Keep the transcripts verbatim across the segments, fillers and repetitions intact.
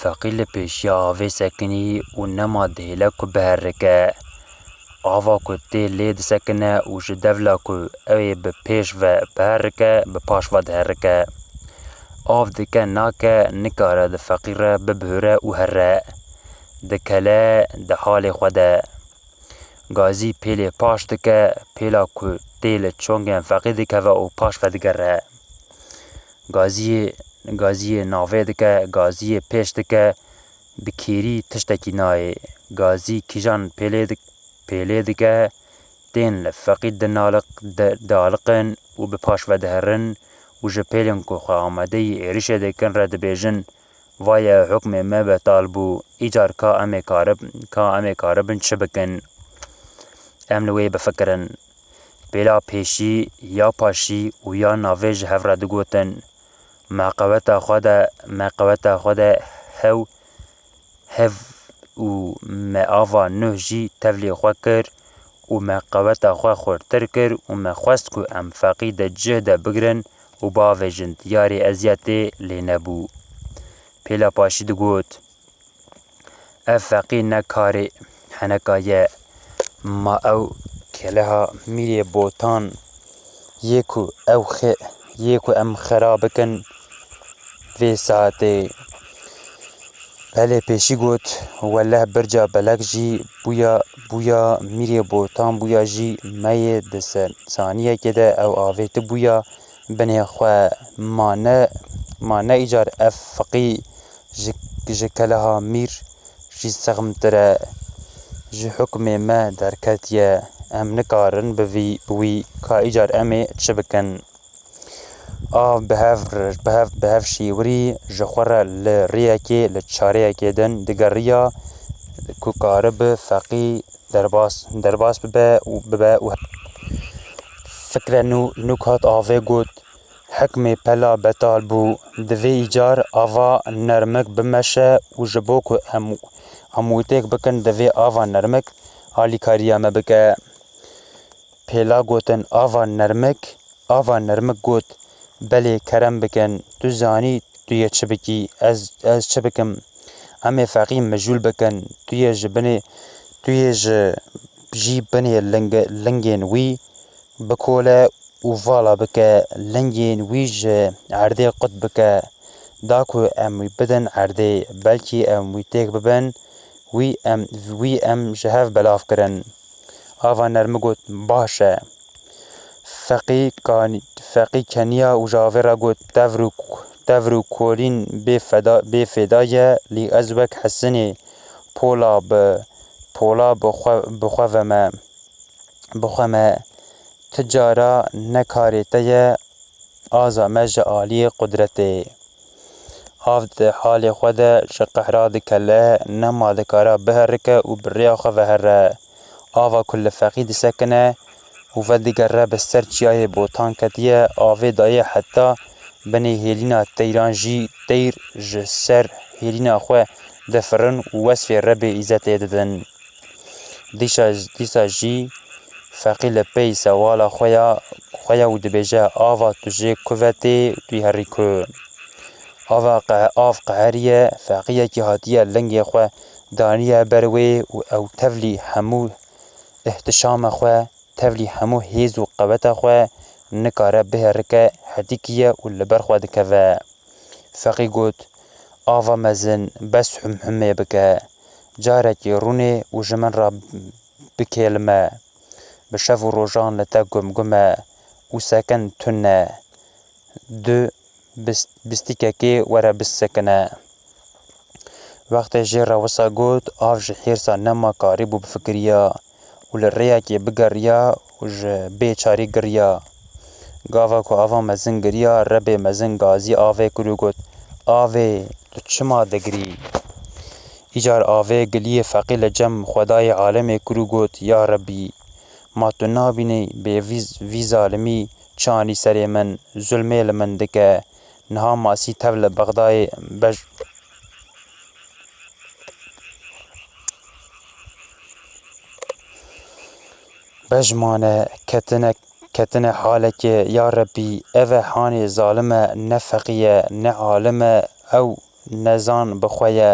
Feqî li pêşiya avê sekinî û nema dihêle ku biherike. Ava ku tê lê disekine û ji devla ku ew ê bi pêş ve biherike, bi paş ve diherike. Av dike nake, nikare di feqî re bibihûre û here. Dikele di halê xwe de. Gazî pêlê paş dike, pêla ku tê li çongên feqî dikeve û paş ve digere. Gaziyê, gaziyê navê dike, gaziyê pêş dike, bi kêrî tiştekî nayê. Gazî kîjan pêlê dik-, pêlê dike, tên li feqî dinaliq-, di-, dialiqin û bi paş ve diherin û ji pêlên ku xwe amadeyî êrişê dikin re dibêjin, Vaye hukmê me betal bû, îcar ka em ê karib-, ka em ê karibin çi bikin? Em li wê bifikirin. Pêla pêşî ya paşî û ya navê ji hev re digotin, me qeweta xwe de, me qeweta xwe de hew, hev û me ava nuh jî tevlî xwe kir û me qeweta xwe xurtir kir û me xwest ku em feqî di cih de bigrin û bavêjin, diyarê eziyetê lê nebû. Pêla paşî digot, Ev feqî ne karê heneka ye. Ma ew keleha mîrê botan yê ku ew xe-, yê ku em xera bikin vê saetê. Pelê pêşî got, Weleh birca belek jî bûya, bûya mîrê botan bûya jî me yê di ser saniyekê de ew avêti bûya binê xwe. Ma ne, ma ne îcar ev feqî ji, ji keleha mîr jî sexmtir e. Ji hukmê me derketiye. Em nikarin bi vî, bi wî ka îcar em ê çi bikin? Av bi hev, bi hev, bi hev şêwirî ji xwe re li rêyekê, li çareyekê din digeriya ku karibe feqî derbas, derbas bibe û bibe û fikre nû, nûk hat avê got, Hikmê pela betal bû. Divê îcar ava nermik bimeşe û ji bo ku em, em wî têk bikin, divê ava nermik alîkariya me bike. Pêla gotin, Ava nermik, ava nermik got, Belê, kerem bikin, tu zanî tu yê çi bikî, ez, ez çi bikim? Em ê feqî mijûl bikin, tu yê ji binê, tu yê ji, jî binê linge-, lingên wî bikole û vala bike, lingên wî ji erdê qut bike. Da ku em wî bidin erdê, belkî em wî têk bibin, wî em, wî em ji hev belav kirin. Ava nermik got, Baş e. Feqî kan-, feqî keniya û ji avê re got, Tevr û, tevr û kolîn bê feda, bê fêda ye, lê ez wek hesinê pola bi, pola bi xwe, bi xwe ve me, bi xwe me. Ti cara ne karê te ye, aza me ji aliyê qudretê. Av di halê xwe de ji qehra dikele, nema dikara biherike û bi rêya xwe ve here. Ava ku li feqî disekine û vedigere bi ser çiyayê botan ketiye, avê daye heta binê hêlîna teyran jî teyr ji ser hêlîna xwe difirin û wesfê Rebê îzetê didin. Dîsa, dîsa jî feqî li pey sewala xwe ya, xwe ya û dibêje, Ava tu jê ku ve tê, tu yî herî ku? Ava qe-, av qeheriye, feqiyekî hatiye lingê xwe daniye ber wê û ew tevlî hemû ihtişama xwe, tevlî hemû hêz û qeweta xwe nikare biherike, herdikiye û li ber xwe dikeve. Feqî got, Ava mezin, bes humhumê bike. Carekê rûnê û ji min re bikêlime. Bi şev û rojan li te gumgum e û seken tune. Du bis-, bistîkekê were bisekine. Wextê jê re wisa got, av ji hêrsa nema karîbû bifikiriya û li rêyekê bigeriya û ji bê çarî giriya. Gava ku ava mezin giriya, Rebê mezin gazî avê kir û got, Avê, tu çima digirî? Îcar avê giliyê feqî li cem Xwedayê alemê kir û got, Ya Rebî, ma tu nabînî bê vî, vî zalimî çi anî serê min, zulmê li min dike? Niha masî tev li Bexdayê bej-, bejmane ketine, ketine halekê, ya Rebî, ev e hanê zalim e, ne feqî ye, ne alim e, ew nezan bi xwe ye.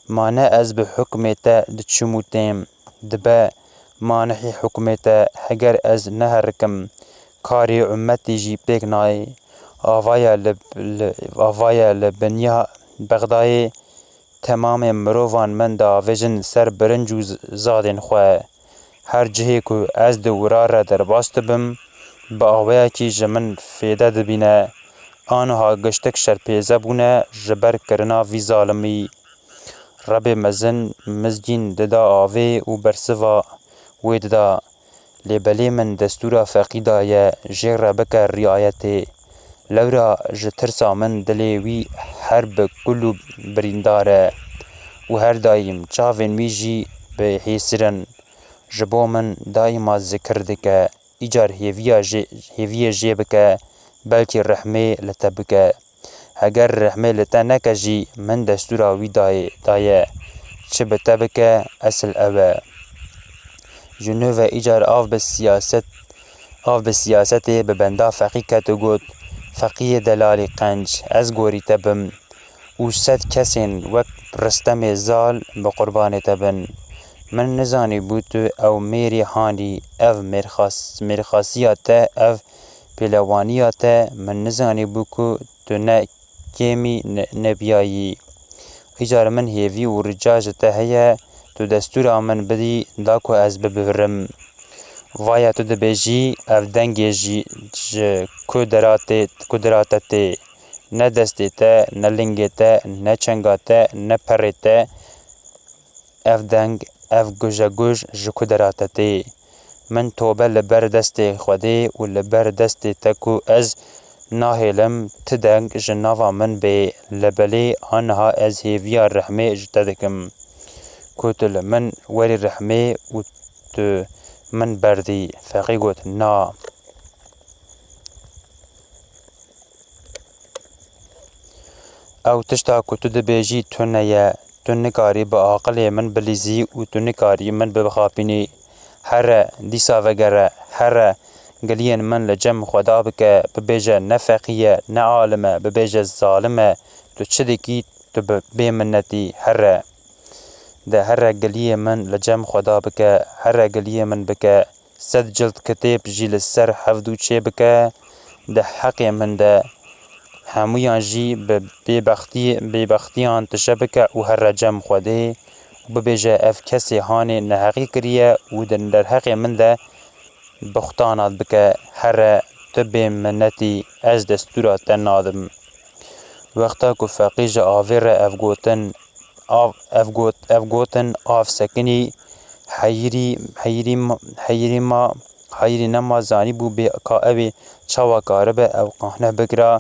Ma ne ez bi hukmê te diçim û têm, dibe ma nehê hukmê te, heger ez neherikim, karê ummetê jî pêk nayê. Avaye li, li, avaye li binya Bexdayê, temamê mirovan min diavêjin ser birinc û z-, zadên xwe. Her cihê ku ez di wira re derbas dibim, bi awayekî ji min fêde dibîne. Aniha giştik şerpêze bûne ji ber kirina vî zalimî. Rebê mezin mizgîn dida avê û bersiva wê dida. Lê belê min destûra feqî daye, jê re bike riayetê. Lewra ji tirsa min dilê wî her bi kul û birîndar e û her daîm çavên wî jî bi hêsir in. Ji bo min daîma zikir dike. Îcar hêviya jê, hêviyê jê bike, belkî rehmê li te bike. Heger rehmê li te neke jî, min destûra wî dayê, daye. Çi bi te bike, esil ew e. Ji nû ve îcar av bi siyaset, av bi siyasetê bi benda Feqî ket û got, Feqiyê delalî qenc, ez gorî te bim û sed kesên wek Ristemê Zal bi qurbanê te bin. Min nizanîbû tu ew mêrê hanî, ev mêrxas-, mêrxasiya te, ev pêlewaniya te, min nizanîbû ku tu ne kêmî ne-, nebiyayî. Îcar min hêvî û rica ji te heye, tu destûra min bidî, da ku ez bibirim. Vaya tu dibêjî, ev dengê jî ji ku deratê, ku derate tê. Ne destê te, ne lingê te, ne çenga te, ne perê te, ev deng, ev gujeguj ji ku derate tê? Min tobe li ber destê Xwedê û li ber destê te ku ez nahêlim ti deng ji nava min bê, li belê aniha ez hêviya rehmê ji te dikim. Ku tu li min werî rehmê û tu min berdî. Feqî got, Na. Ew tişta ku tu dibêjî tune ye. Tu nikarî bi aqilê min bilîzî û tu nikarî min bibixapînî. Here, dîsa vegere, here, giliyên min li cem Xweda bike, bibêje ne feqî ye, ne alim e, bibêje zalim e, tu çi dikî, tu bi bêminnetî, here. De here giliyê min li cem Xweda bike, here giliyê min bike. Sed cild kitêb jî li ser hevdû çêbike, di heqê min de hemûyan jî bi bêbextî-, bêbextiyan tije bike û here cem Xwedê û bibêje, Ev kesê hanê neheqî kiriye û di derheqê min de buxtanat bike, here tu bêminetî, ez destûra te nadim. Wexta ku feqî ji avê re ev gotin, av, ev got, ev gotin, av sekinî, heyirî, heyirî ma, heyirî ma, heyirî nema zanîbû bê ka ew ê çawa karibe ew qehne bikira,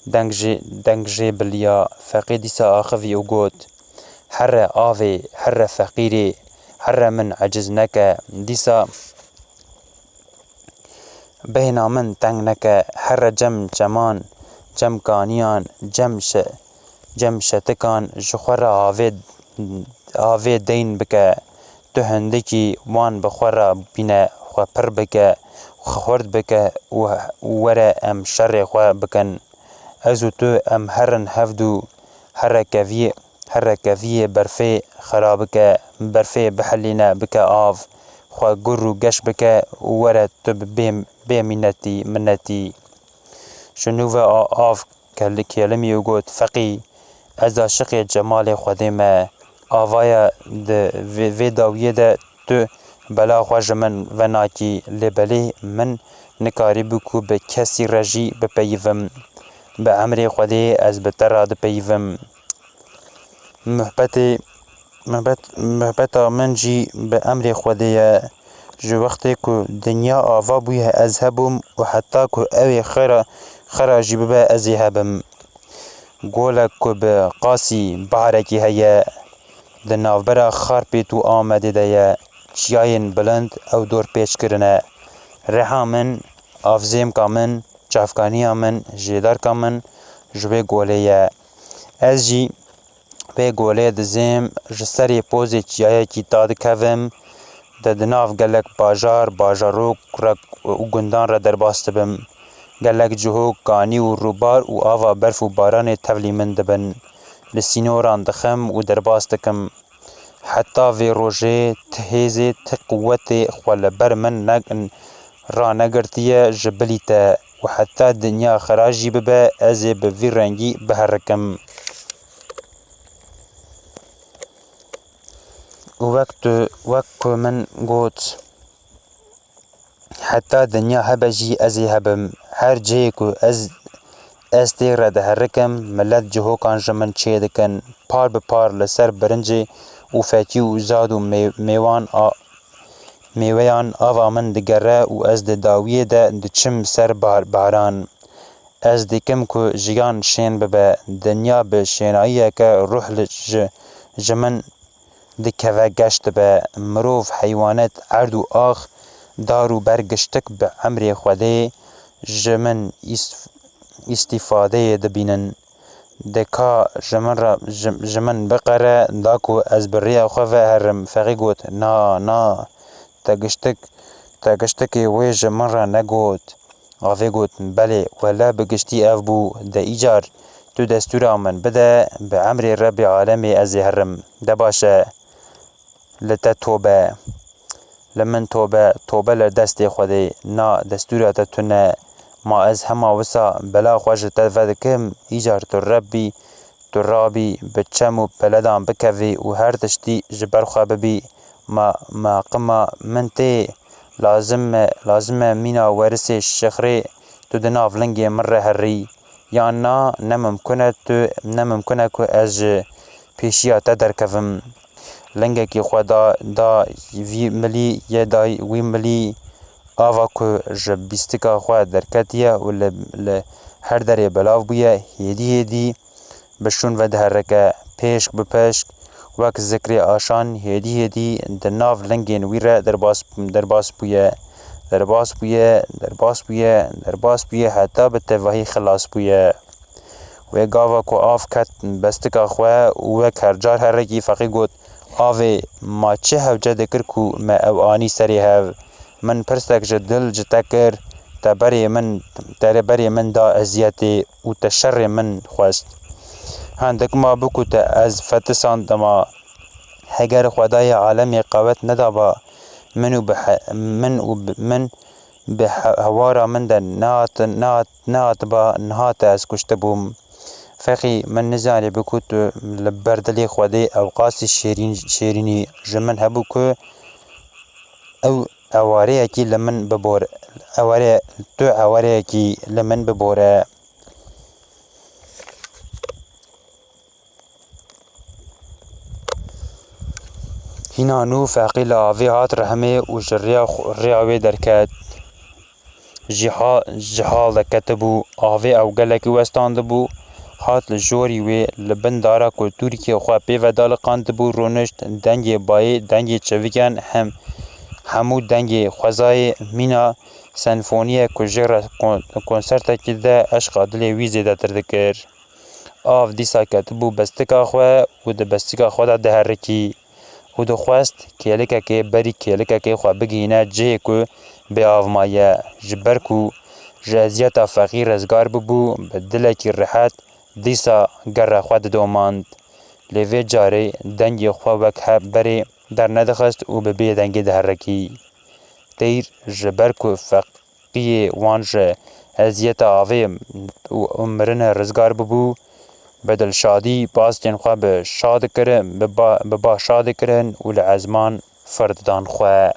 deng jê, deng jê biliya. Feqî dîsa axivî û got, Here avê, here feqîrê, here min eciz neke. Dîsa Bêhna min teng neke, here cem çeman, cem kaniyan, cem şe-, cem şetikan ji xwe re avê, avê deyn bike. Tu hindikî wan bi xwe re bîne, xwe pir bike, xwe xurt bike û, û were em şerê xwe bikin. Ez û tu em herin hevdû, here keviyê, here keviyê berfê xera bike, berfê bihelîne bike av, xwe gur û geş bike û were tu bi bê, bê mînetî, minetî. Ji nû ve a-, av kel-, kelimî û got, Feqî, ez aşiqê cemalê Xwedê me. Avaya di vê, vê dawiyê de tu bela xwe ji min venakî, lê belê min nikarîbû ku bi kesî re jî bipeyivim. Bi emrê Xwedê ez bi te re dipeyivim. Muhbetê, muhbet, muhbeta min jî bi emrê Xwedê ye. Ji wextê ku dinya ava bûye ez hebûm û heta ku ew ê xera, xera jî bibe ez ê hebim. Golek ku bi qasî baharekî heye, di navbera Xarpêt û Amedê de ye. Çiyayên bilind ew dorpêç kirine. Reha min, avzêmka min, çavkaniya min, jêdarka min ji wê golê ye. Ez jî vê golê dizêm, ji serê pozê çiyayekî dadikevim, de di nav gelek bajar, bajarok re û gundan re derbas dibim. Gelek cihok, kanî û rûbar û ava berf û baranê tevlî min dibin. li sînoran dixim û derbas dikim. Heta vê rojê ti hêzê, ti quwetê xwe li ber min ne-, ranegirtiye ji bilî te û heta dinya xira jî bibe, ez ê bi vî rengî biherikim. Û wek tu, wek ku min got, heta dinya hebe jî ez ê hebim. Her cihê ku ez, ez tê re diherikim, milet cihokan ji min çêdikin. Par bi par li ser birincê û fekî û zad û mê-, mêwan a, mêweyan ava min digere û ez di dawiyê de diçim ser bar-, baran. Ez dikim ku jiyan şên bibe, dinya bi şênayiyeke ruh li ji, ji min dikeve geş dibe. Mirov, heywanet, erd û ax, dar û ber giştik bi emrê Xwedê ji min îs-, îstîfadeyê dibînin. De ka ji min re, ji, ji min biqere, da ku ez bi rêya xwe ve herim. Feqî got, na, na, te giştik, te giştikê wê ji min re negot. Avê got, belê, wele bi giştî ev bû, de îcar tu destûra min bide, bi emrê Rebbê alemê ez ê herim. De baş e, li te tobe. Li min tobe, tobe li destê Xwedê, na destûra te tune. Ma ez hema wisa bela xwe ji te vedikim, îcar tu Rebbî, tu rabî bi çem û peledan bikevî û her tiştî ji ber xwe bibî. Ma, ma qima min tê, lazim me, lazim me mîna werisê şixrê tu di nav lingê min re herî. Yan na, ne mimkun e tu, ne mimkun e ku ez ji pêşiya te derkevim. Lingekî xwe da, da vî milî, yê da wî milî, ava ku ji bîstika xwe derketiye û li, li her derê belav bûye, hêdî hêdî bi şûn ve diherike, pêşk bi pêşk, wek zikrê aşan hêdî hêdî di nav lingên wî re derbas, derbas bûye. Derbas bûye, derbas bûye, derbas bûye, heta bi tevahî xilas bûye. Wê gava ku av ket bestika xwe û wek her car herekî feqî got, avê, ma çi hewce dikir ku me ew anî serê hev? Min pirsek ji dil ji te kir, te berê min, te rê berê min da eziyetê û te şerê min xwest. Hindik ma bû ku te ez fetisandima. Heger Xwedayê alemê qewet nedaba, min û bi he-, min û bi, min bi he-, hewara min de nehat-, nehat-, nehatiba, niha te ez kuştibûm. Feqî, min nizanî bi ku tu li ber dilê Xwedê ewqasî şêrîn, şêrînî ji min hebû ku ew ewareyekî li min bibor-, eware-, tu ewareyekî li min bibore. Hîna nû feqî li avê hat rehmê û ji rêya xwe, rêya wê derket. Ji ha-, ji hal de ketibû, avê ew gelekî westandibû, hat li jorî wê, li bin dara ku tûrikê xwe pê ve daliqandibû, rûnişt, dengê bayê, dengê çevikên hem, hemû dengê xwezayê mîna senfoniyek ku jê re kon-, konsertekî de eşqa dilê wî zêdetir dikir. Av dîsa ketibû bestika xwe û di bestika xwe de diherikî û dixwest kêlikekê berî kêlikekê xwe bigihîne cihê ku bê av maye, ji ber ku ji eziyeta feqî rizgar bibû, bi dilekî rihet dîsa gera xwe didomand. Lê vê carê dengê xwe wek he berê dernedixist û bi bê dengê diherikî. Teyr ji ber ku feq-, qiyê wan ji eziyeta avê û, û mirinê rizgar bibû, bi dilşadî baskên xwe bi şa dikirin, bi ba, bi ba şa dikirin û li ezman fir didan xwe.